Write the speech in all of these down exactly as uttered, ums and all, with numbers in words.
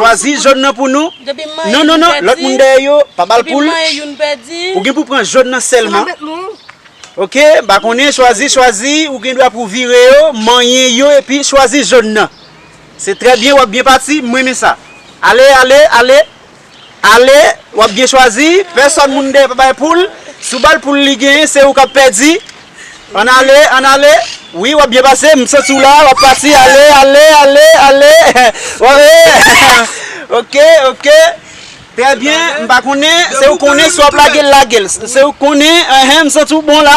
Chwazi jòn nan pou nou. Depi m manyen Non, non, youn non. Lòt moun pèdi. Dèyè yo, pa ba l Depi m poul. Manyen youn pèdi. Ou gen pou pran jòn nan sèlman. Oke, m pa konnen, chwazi, chwazi. Ou gen dwa pou vire yo, manyen yo, epi chwazi jòn nan. Se trè byen, w ap byen pati, m renmen sa. Ale, ale, ale. Ale, w ap byen chwazi. Pèsòn moun dèyè pa bay poul. Si w ba l poul li genyen, se ou k ap pèdi. Ann ale, ann ale. Wi, w ap byen pase. M santi w la, w ap pati. Ale, ale, ale, ale. W ap- Oke, oke. Trè byen. M pa konnen. Se ou konnen, si w ap lage l, lage l. Se ou konnen. Enhen, m santi w bon la.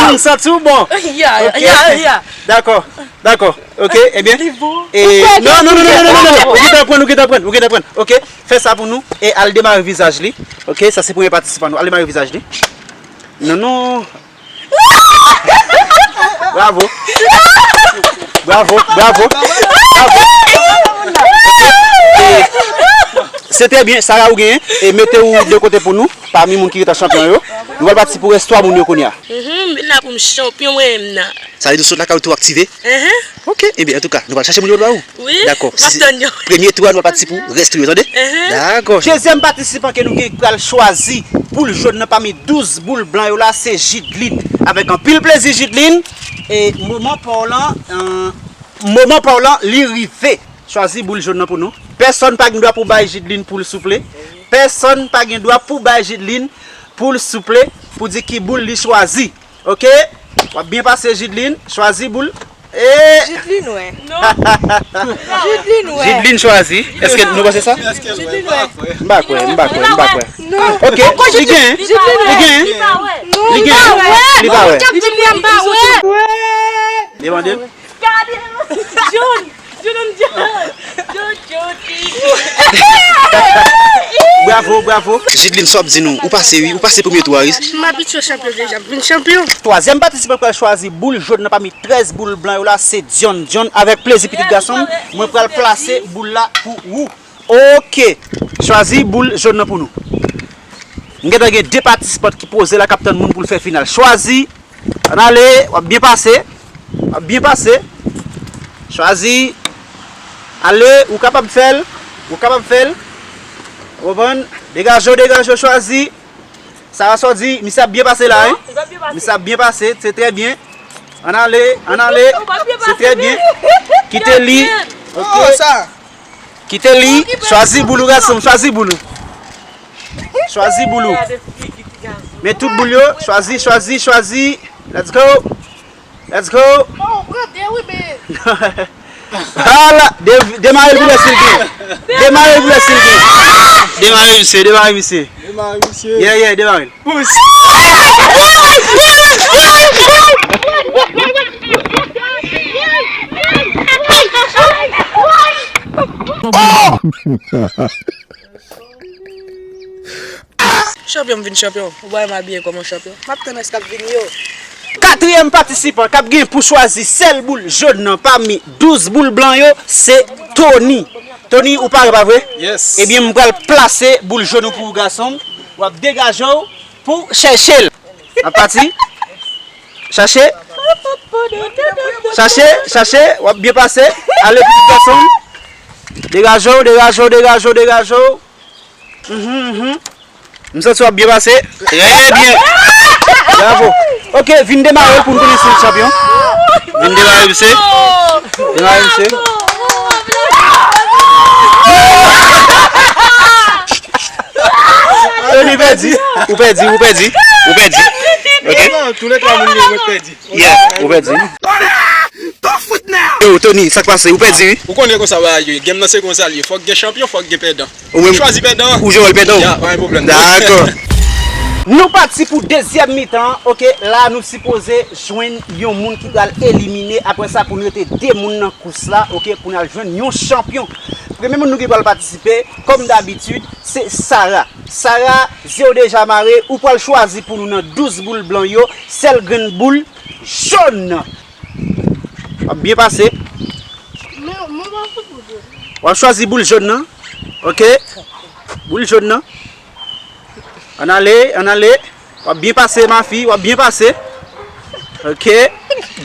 M santi w bon. Ya, ya, Oke. ya, ya. Dakò, dakò. Oke, ebyen. Li bon. E, Ou kwè non, non, non, non, non, non, non, non. Ou gen tan pran, ou gen tan pran, ou gen tan pran. Oke, fè sa pou nou. E al demare vizaj li. Oke, sa se premye patisipan nou. Al demare vizaj li. Non, non. Bravo. Bravo, bravo. Bravo. E, se trè byen, Sarah ou genyen. E mete ou de kote pou nou, pami moun ki rete chanpyon yo. Nou pral pati pou rès twa moun yo kounye a. Mhm, m vin la pou m chanpyon mwen menm nan. Sa vle di w sot lakay ou tou aktive? Enhen. Oke, ebyen, antouka, nou pral chache moun yo ba ou. Wi, Dakò. M ap tann yo. Premye tou a, nou pral pati pou rès trio, tande? Enhen. Dakò. Dezyèm patisipan ke nou gen pral chwazi boul jòn nan pami douz boul blan yo la, se Jidline. Avèk anpil plezi, Jidline. E moman pa w lan, euh, moman pa w lan, li rive. Chwazi boul jòn nan pou nou. Pèsòn pa gen dwa pou bay Jidline poul, souple. Pèsòn pa gen dwa pou bay Jidline poul, souple, pou di ki boul li chwazi. Oke? W ap byen pase, Jidline. Chwazi boul. E Jidline wè. Non. Jidline wè. Jidline chwazi. Èske nou panse sa? Jidline wè. M pa kwè, m pa kwè, m pa kwè. Non. Oke, li gen. Jidline Li wè. gen. Non, Li li gen. pa wè. Li pa wè. Jidline pa wè. Demande. Gade! John! John, John! John, John, John. Bravo, bravo. Jidline, sa w ap di nou? Ou pase, wi. Ou pase premye tou a, wi. M abitye chanpyon deja. M vin chanpyon. Twazyèm patisipan k pral chwazi boul jòn nan pami trèz boul blan yo la, se John. John, avèk plezi, pitit gason m, mwen pral plase boul la pou ou. Oke. Chwazi boul jòn nan pou nou. M gentan gen de patisipan ki poze la, k ap tann moun pou l fè final. Chwazi. Ann ale, w ap byen pase. W ap byen pase. Chwazi. Ale, ou kapab fè l. Ou kapab fè l. Ou konprann? Degaje w, degaje w, chwazi. Sa a sòti, misye ap byen pase la, wi. Misye ap byen pase, se trè byen. Ann ale, ann ale. Se trè byen. Kite li. Oke. Kite li. Chwazi boul ou, gason m, chwazi boul ou. Chwazi boul ou. Men tout boul yo. Chwazi, chwazi, chwazi. Let's go. Let's go. Ala, de- demare l pou wè si l gen. Demare l pou wè si l gen. Demare misye, demare misye. Demare misye. Yeah, yeah, demare l. Pous. Chanpyon, m vin chanpyon. Ou pa wè m abiye kòman chanpyon? M ap tann rès k ap vini yo. Katriyèm patisipan k ap gen pou chwazi sèl boul jòn nan pami douz boul blan yo, se Tony. Tony, ou pare, pa vre? Yes. Ebyen, m pral plase boul jòn ou pou ou, gason m. W ap degaje w pou chèche l. N ap pati. Chache. Chache, chache. W ap byen pase. Ale, pitit gason m. Degaje w, degaje w, degaje w, degaje w. Mhm, mhm. M santi w ap byen pase. Trè byen. Bravo. Oke, vin demare l pou n konnen si l chanpyon. Vin demare misye. Demare misye. Tony pèdi. Ou pèdi, ou pèdi, ou pèdi. Oke? Non, tou lè twa moun yo, mwen pèdi. Yeah, ou pèdi. Yo, Tony, sa k pase? Ou pèdi, wi. Ou konnen konsa bagay yo ye. Game nan se konsa l ye. Fòk gen chanpyon, fòk gen pèdan. Ou menm, Chwazi pèdan an. Ou jwe wòl pèdan, ou? Ya, pa gen pwoblèm. Dakò. Nou pati pou dezyèm mitan an. Oke, la nou sipoze jwenn yon moun ki pral elimine. Apre sa, pou n rete de moun nan kous la, oke, pou n al jwenn yon chanpyon. Premye moun nou gen pral patisipe, kòm dabitid, se Sarah. Sarah, je w deja mare, ou pral chwazi pou nou nan douz boul blan yo, sèl grenn boul jòn nan. W ap byen pase. Men, mwen pa fout boul jòn. W ap chwazi boul jòn nan. Oke. Boul jòn nan. Ann ale, ann ale. W ap byen pase, mafi, w ap byen pase. Oke.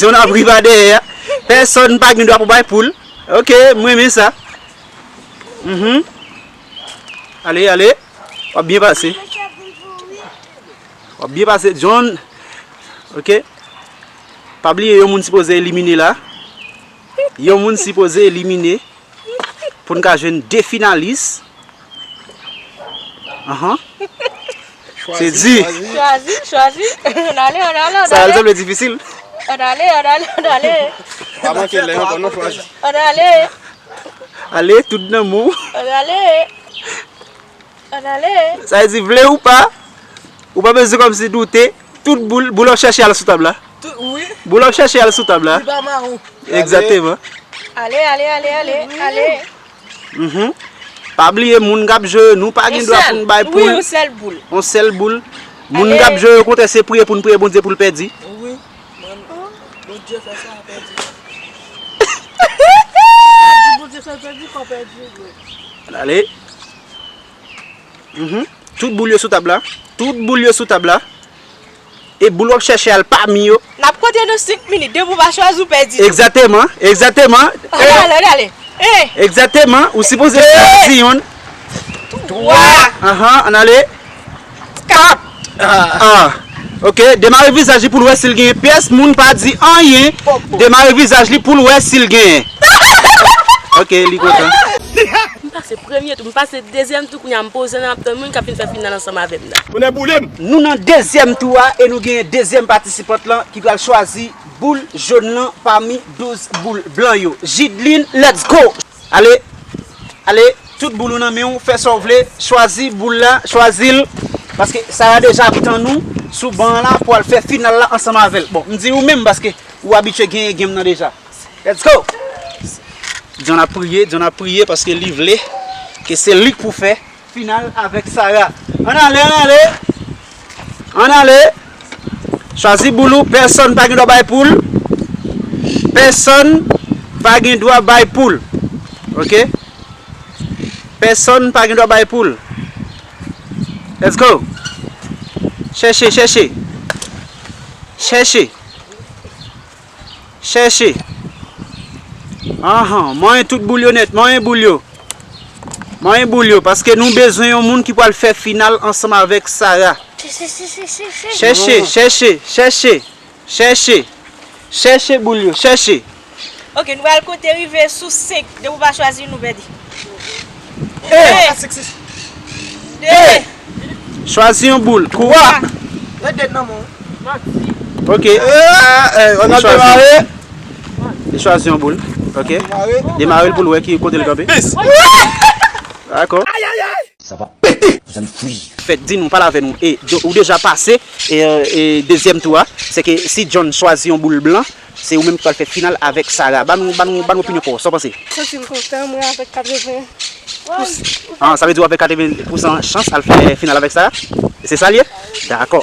John ap ri pa dèyè. Pèsòn pa gen dwa pou bay poul. Oke, m renmen sa. Mhm. Ale, ale. W ap byen pase. W ap byen pase, John. Ok. Pa bliye, yon moun sipoze elimine la. Yon moun sipoze elimine. Pou n ka jwenn de finalis. Ahan. Se di. Chwazi, chwazi. Ann ale, ann ale, ann ale. Sa al sanble difisil. Ann ale, ann ale, ann ale. Pa manke lè ankò non, chwazi. Ann ale. Ale, tout nan men w. Ann ale. Ann ale. Sa vle di, vle ou pa, ou pa bezwen kòmsi doute. Tout boul, boul w ap chèche al sou tab la. Tout, wi. Boul w ap chèche al sou tab la. Li pa mawon. Egzakteman. Ale, ale, ale, ale, ale. Mhm. Pa bliye, moun k ap jwe, nou pa gen dwa pou n bay poul. Yon sèl boul. Yon sèl boul. Moun k ap jwe, okontrè, se priye pou n priye Bondye pou l pèdi. Wi. Bondye fè sa pèdi. Bondye fè pèdi, kò pèdi, wi. Ale. Mhm. Tout boul yo sou tab la. Tout boul yo sou tab la. E boul w ap chèche al pami yo. N ap konte nan senk minit. Depi w pa chwazi, w pèdi tou. Egzakteman. Egzakteman. Ann ale, ann ale. Eh. Egzakteman. Ou sipoze chwazi youn. Twa. Ahan, ann ale. Kat. Ah. Ok, demare vizaj li pou l wè si l genyen pyès. Moun pa di anyen. Demare vizaj li pou l wè si l genyen. Ok, li kontan. M pase premye tou, m pase dezyèm tou, kounye a m poze nan, m ap tann moun k ap vin fè final ansanm avè m nan. Tonnè boule m! Nou nan dezyèm tou a e nou genyen dezyèm patisipant lan ki pral chwazi boul jòn lan pami douz boul blan yo. Jidline, let's go! Ale, ale, tout boul ou nan men w, fè sa w vle, chwazi boul la, chwazi l. Paske Sarah deja ap tann ou sou ban an la pou al fè final la ansanm avè l. Bon, m di ou menm paske ou abitye genyen game nan deja. Let's go! John ap priye, John ap priye paske li vle ke se li k pou fè final avèk Sarah. Ann ale, ann ale! Ann ale! Chwazi boul ou, pèsonn pa gen dwa bay poul. Pèsonn pa gen dwa bay poul. Ok? Pèsonn pa gen dwa bay poul. Let's go! Chèche, chèche. Chèche. Chèche. Ahan, manyen tout boul yo nèt, manyen boul yo. Manyen boul yo, paske nou bezwen yon moun ki pral fè final ansanm avèk Sarah. Chèche, chèche, chèche, chèche. Chèche. Chèche boul yo, chèche. Ok, nou pral konte rive sou senk. Depi w pa chwazi, nou pèdi. Hey! De. Chwazi yon boul. Twa. Ret det nan men w. Ok. Eh, eh, ann al demare. Li chwazi yon boul. Ok. Demare l pou l wè ki kote l kanpe. Dakò. Sa va pete, zanmi fwi. Fèt di nou, pale avè nou. E, ou deja pase e, e dezyèm tou a. Se ke si John chwazi yon boul blan, se ou menm ki pral fè final avèk Sarah. Ban nou, ban nou, ban nou opinyon pa w. Sa w panse? Santi m kontan, mwen avèk katreven pou san. Ah, sa vle di w avèk katreven pou san chans al fè final avèk Sarah? Se sa l ye? Dakò.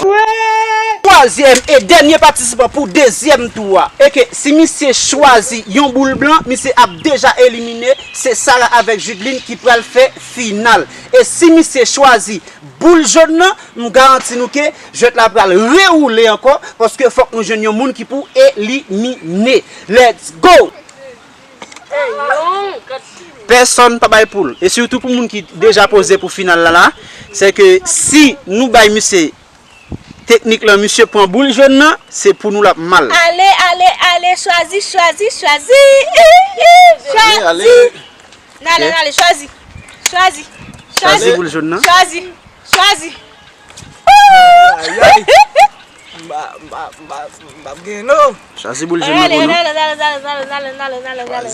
Twazyèm e dènye patisipan pou dezyèm tou a. E ke si misye chwazi yon boul blan, misye ap deja elimine. Se Sarah avèk Judline ki pral fè final. E si misye chwazi boul jòn nan, m garanti nou ke jwèt la pral rewoule ankò, paske fòk nou jwenn yon moun ki pou elimine. Let's go! Pèsonn pa bay poul. E sitou pou moun ki deja poze pou final la la, se ke si nou bay misye, teknik lan, misye pran boul jòn nan, se pou nou l ap mal. Ale, ale, ale, chwazi, chwazi, chwazi. Ih, ih, chwazi. N ale, n ale, chwazi. Chwazi. Chwazi boul jòn nan. Chwazi. Chwazi. Ay, ay. M pa, m pa, m pa, m pa gen non. Chwazi boul jòn nan pou nou. Chwazi. N ale, n ale, n ale, n ale, n ale, n ale, n ale.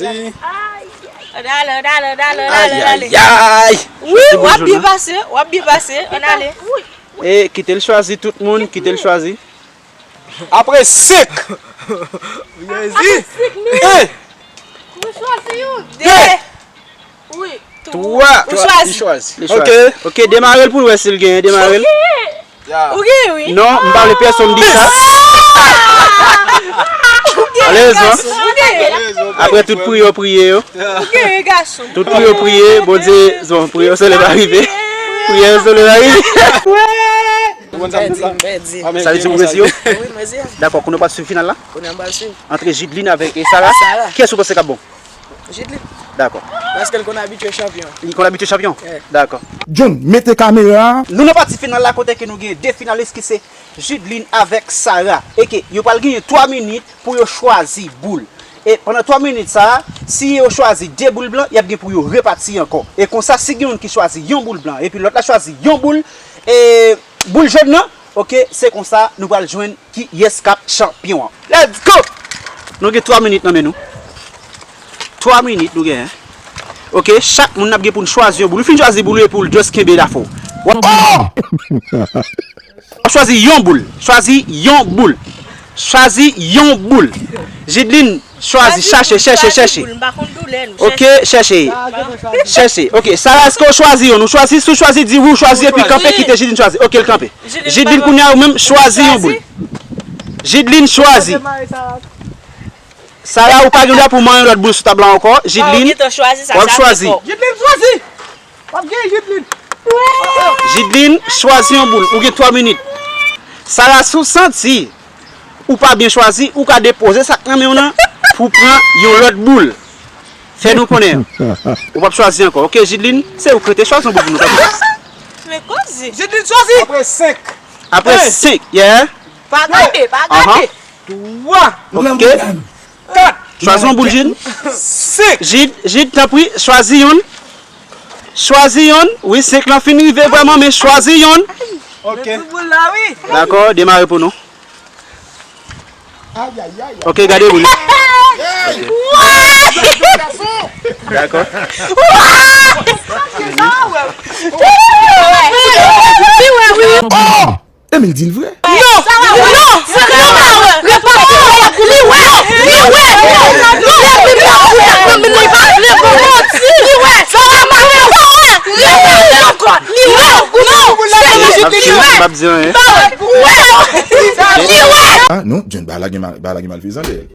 Ay, ay, ay. Wi, w ap byen pase, w ap byen pase. Ann ale. E kite l chwazi tout moun, kite l chwazi. Apre senk. Apre senk minit. En. Mwen chwazi youn. De. Wi. Twa. Ou chwazi. Li chwazi. Ok. Ok, demare l pou l wè si l genyen, demare l. Ou genyen wi. Non, m pa vle pèsonn di sa. Alèz non. Apre tout priyè w priye yo. Ou genyen gason. Tout priyè w priye, Bondye, zon priyè w sele pa rive. Priyè w sele pa rive. Ou konn sa m di w la? M pèdi, m pèdi. Sa vle di ou resi yo? Wi, m resi yo. Dakò, kounye w pral swiv final la? Kounye a m pral swiv. Antre Jidline avèk, e, Sarah? Sarah. Kiyès ou panse k ap bon? Jidline. Dakò. Paske l konn abitye chanpyon. Li konn abitye chanpyon? Yeah. Dakò. John, mete kamera a. Nou nan pati final la kote ke nou gen de finalis ki se Judeline avèk Sarah. E ke yo pral genyen twa minit pou yo chwazi boul. E pandan twa minit sa a, si yo chwazi de boul blan, y ap gen pou yo repati ankò. E konsa, si gen youn ki chwazi yon boul blan, epi lòt la chwazi yon boul, e boul jòn nan, oke, se konsa nou pral jwenn kiyès k ap chanpyon an. Let's go! Nou gen twa minit nan men nou. Twa minit nou genyen. Oke, chak moun n ap gen pou n chwazi yon boul. Ou fin chwazi boul ou epi w just kenbe l afè w. W ap chwazi yon boul. Chwazi yon boul. Chwazi yon boul. Judeline, chwazi, chache, chache, chache. Oke, chèche. Chèche. Oke, Sarah, èske w chwazi youn? Ou chwazi, si w chwazi, di wi, w chwazi, epi kanpe, kite Judeline chwazi. Oke, l kanpe. Judeline, kounye a, ou menm, chwazi yon boul. Judeline, chwazi. Sarah, ou pa gen dwa pou manyen lòt boul sou tab la ankò. Judeline, w ap chwazi. Judeline, chwazi. W ap gen Judeline. Judeline, chwazi yon boul. Ou gen twa minit. Sarah, si w santi ou pa byen chwazi, ou ka depoze sa k nan men w nan pou w pran yon lòt boul. Fè nou konnen. Ou p ap chwazi ankò. Oke, Judeline, se ou k rete. Chwazi yon boul pou nou, tanpri. Men koze. Judeline, chwazi. Apre senk. Apre senk, yeah. Pa gade, pa Aha. Gade. Twa. Oke. Kat. Chwazi yon boul, Jude. Senk. Jude, Jude, tanpri, chwazi youn. Chwazi youn. Wi, senk lan fin rive vrèman, men chwazi youn. Oke. Boul la, wi. Dakò, demare pou nou. Ayayay. Oke, gade boul. Dakò. Emil di l vre. Non! Non! Li wè! Li wè! Li wè! Li pa vle bon manti! Li wè! Sa va pa fè! Li wè! Li wè! Non! M ap di, m ap di anyen. Li wè! Ah non, John, bagay la gen mal, bagay la gen malfezan dèyè l.